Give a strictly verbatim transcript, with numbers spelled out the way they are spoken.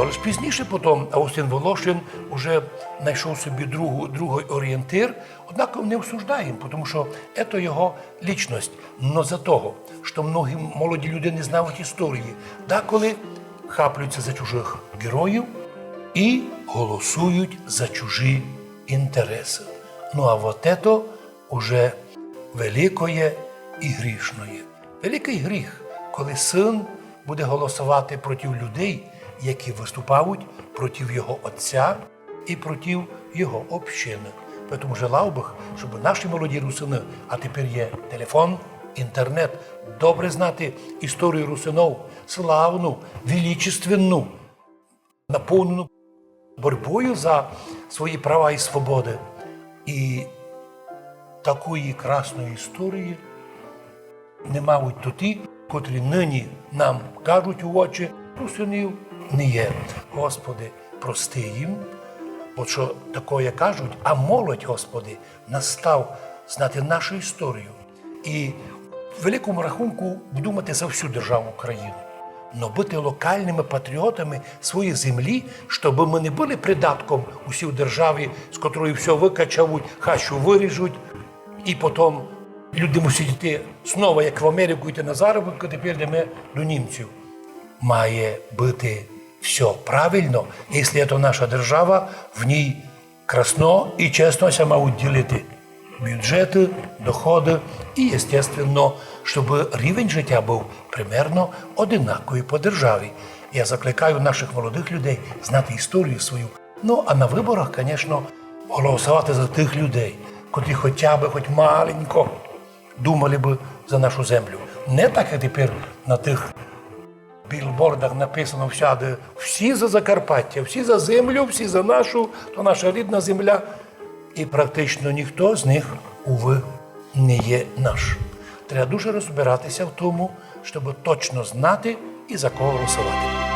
Ож пізніше потім Августин Волошин уже знайшов собі другу, другий орієнтир, однак не осуждаємо, тому що це його лічність. Но за того, що многі молоді люди не знають історії, деколи хаплюються за чужих героїв і голосують за чужі інтереси. Ну а вот это уже великоє і грішноє. Великий гріх, коли син буде голосувати проти людей, які виступають проти його отця і проти його общини. Тому желав би, щоб наші молоді русины, а тепер є телефон, інтернет, добре знати історію русинов, славну, величественну, наповнену боротьбою за свої права і свободи. І такої красної історії не мають то ті, котрі нині нам кажуть у очі: «Русинів не є». Господи, прости їм, бо що такоє кажуть, а молодь, Господи, настав знати нашу історію. І в великому рахунку думати за всю державу Україну. Но бути локальними патріотами своєї землі, щоб ми не були придатком у сій державі, з котрої все викачавуть, хащу виріжуть, і потім люди мусять йти знову, як в Америку, йти на заробітки, тепер йдемо до німців. Має бути все правильно, якщо це наша держава, в ній красно і чесно ся мають ділити бюджети, доходи і, естественно, щоб рівень життя був примерно одинаковий по державі. Я закликаю наших молодих людей знати історію свою. Ну, а на виборах, звісно, голосувати за тих людей, котрі хоча б хоч маленько думали би за нашу землю. Не так, як тепер на тих білбордах написано всяде: «Всі за Закарпаття, всі за землю, всі за нашу, то наша рідна земля». І практично ніхто з них, увы, не є наш. Треба дуже розбиратися в тому, щоб точно знати і за кого голосувати.